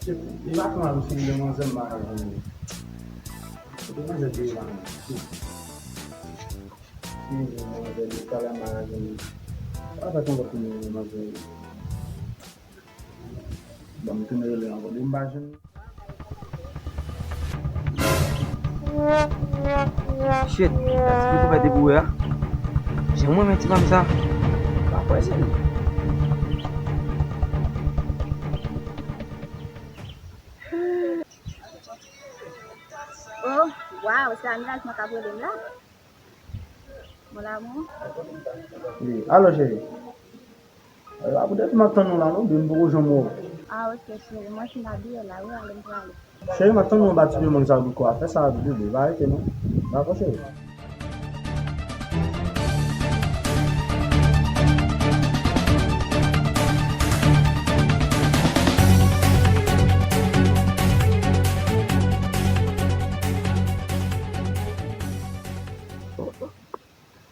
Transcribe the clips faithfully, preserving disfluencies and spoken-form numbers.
Li pa pran avè sou li, manzè m pa ka jwenn li. Kote manzè te ye la menm? Si li manzè li talè m pa ka jwenn li. Pa fè konpòt pou mwen manzè. Ban m tounen rele ankò. Depi m pa jwenn. Shit, gad ti koupè de boure a. Jan mwen renmen ti fanm sa. Pa kwè se li. Oh, wow, se Anilaj mwen k ap rele m la. Mon amour. Wi, alo cheri. A, poutèt m ap tann ou la non, men m poko janm wè w. Ah, ok, cheri, mwen fin abiye la, wi, ale m prale. Cheri, m ap tann ou anba ti demann sa, bouko a. Fè sa vit, bebe, pa rete non. Dakò, cheri.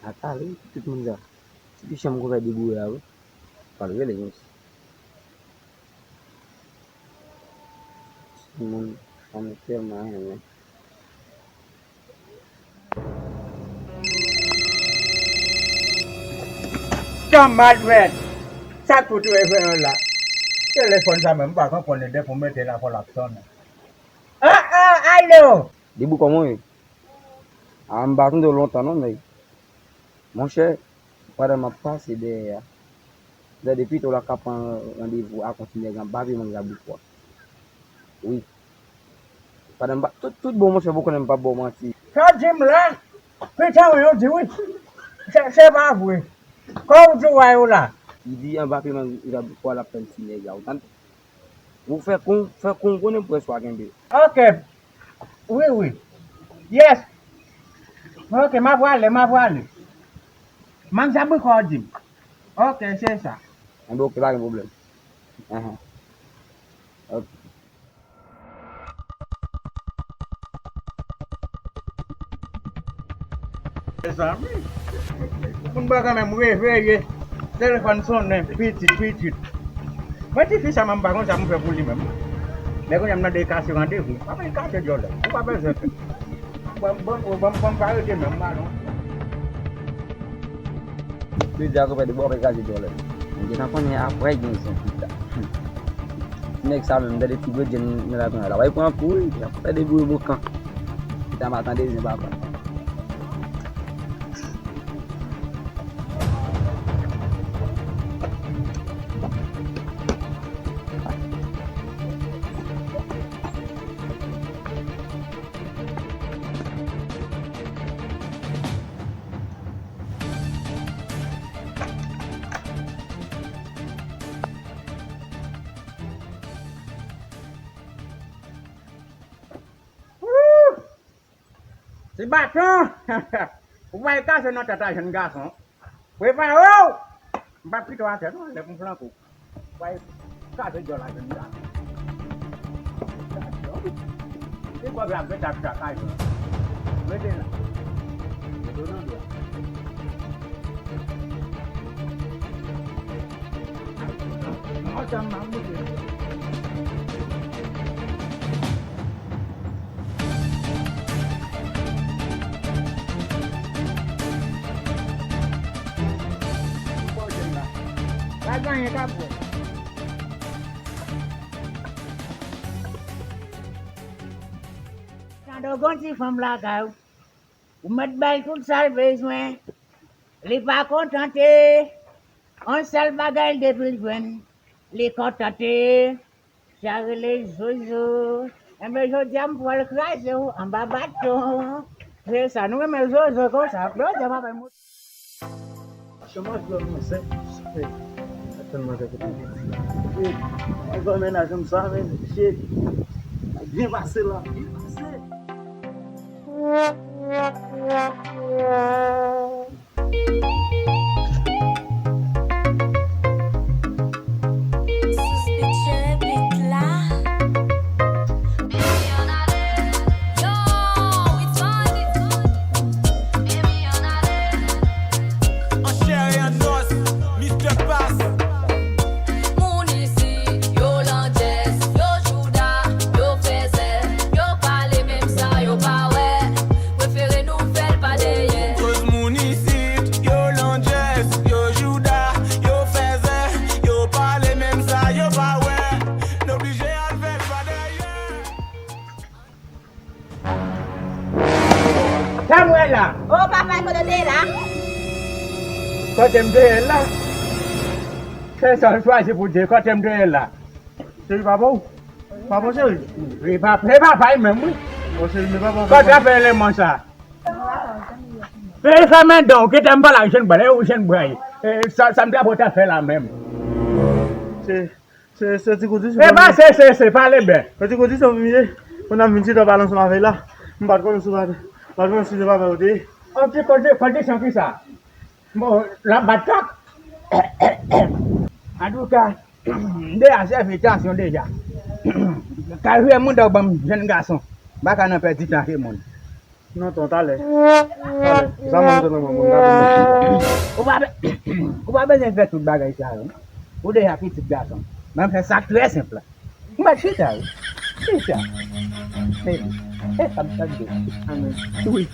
Atale, tout moun sa. Ti pi chanm kou fè deboure a, wi. Pral rele, wi. Moun, fanm tèlman renmen. Tanmadwèt! Sa k fout ou fè la? Telefòn sa menm, m pa konprann li depi w mete l a fò l ap sonnen. Ah, ah, alo! Debout kòman w ye? Ah, m pa tande w lontan non, nèg. Monchè, pandan m ap pase dèyè a, m tande pito la k ap pran randevou ak yon ti nèg anba pye manzè bouko a. Wi. Pandan m pa, tout, tout bon, monchè, ou konnen m p ap ba w manti. Sa w di m la, pito wi, ou di wi. Se, se pa vre. Kò w di w wè yo la. Li di anba pye manzè bouko a l ap tann ti nèg la, ou tande? Ou fè kon, fè kon konnen près w a kenbe. Ok. Wi, wi. Yes. Ok, m a prale, m a prale. Manzè bouko a di m. Ok, se sa. Enben, ok, pa gen pwoblèm. Ahan. Ok. Mezanmi, moun mwen kanmenm reveye. Telefòn sonnen, pitit, pitit. Mwen ti fi sa, mwen pa konn sa pou m fè pou li menm. Men kounye a m tande l kase randevou. Pa bay kase djòlè. Ou pa bezwen fè. Bon, bon, bon, bon, pa rete menm, m alon. Li di a konpè de bò kay kase djòlè. M gentan konnen aprè gen zen pita. Nèg sa menm, tande ti gwo jen nan lakou la. Wè, pran kou, wi, y ap fè deboure boukan. Pita m a tande zen papa. Wouh! Ti baton! Ou pral kase nan tèt a jèn gason. Prepare w! M p ap kite w atè non, lè pou m flanke w. Pral kase djòl la jèn gason. Ti kòb la ap ret ap chakay. Rete la. Rete nan dwa. Ansanm, m ap moute. Pa gen anyen k ap fèt. Tande w gon ti fanm lakay ou. Ou mèt ba l tout sa l bezwen. Li pa kontante. On sèl bagay depi l jwenn. Li kontante. Sa rele Jojo. Enben, jodi a, m pral kraze w anba baton. Se sa, nou renmen Jojo konsa. Jojo pa fè mou. Choma jwe mwen sèk. Atann mwen sèk. Mwen fè mennaj m sa, men shit. Byen pase la, byen pase. An chè e an os, Mister Pass. Moun isi, yo landjès, yo jouda. Bay kote w te ye la. Kote m te ye la? Se sa w chwazi pou di, kote m te ye la? Cheri, papa w? Papa w, cheri? Wi, papa, e papa l menm, wi. O, cheri, men papa w. Kote w ap fè eleman sa? Fè, fèmen dan w, kite m pale ak jenn bwa, e ou jenn bwa ye. E, sa, sa m ta pou ta fè la menm? Se, se, se ti kout di sou. E pa se, se, se, pale byen. Se ti kout di sou m ye. Kounye a m vin chita pale ansanm avè l la. M pa t konnen si w pa t, pa t konnen si se papa w te ye. An ti kondi-, kondisyon ki sa? Bon, l ap bat kòk. Antouka, m deja sèvi tansyon deja. Kal vye moun dòk ban m jenn gason. M pa ka nan pèdi tan ke moun. Non, ton, talè. Talè. Sa moun te nan moun, moun gade moun. Ou pa be-, ou pa bezwen fè tout bagay sa yo. Ou deja pitit gason. Ban m fè sa k trè senp la. M pa chita, wi. Chita. E, e, sa m tande. Wi.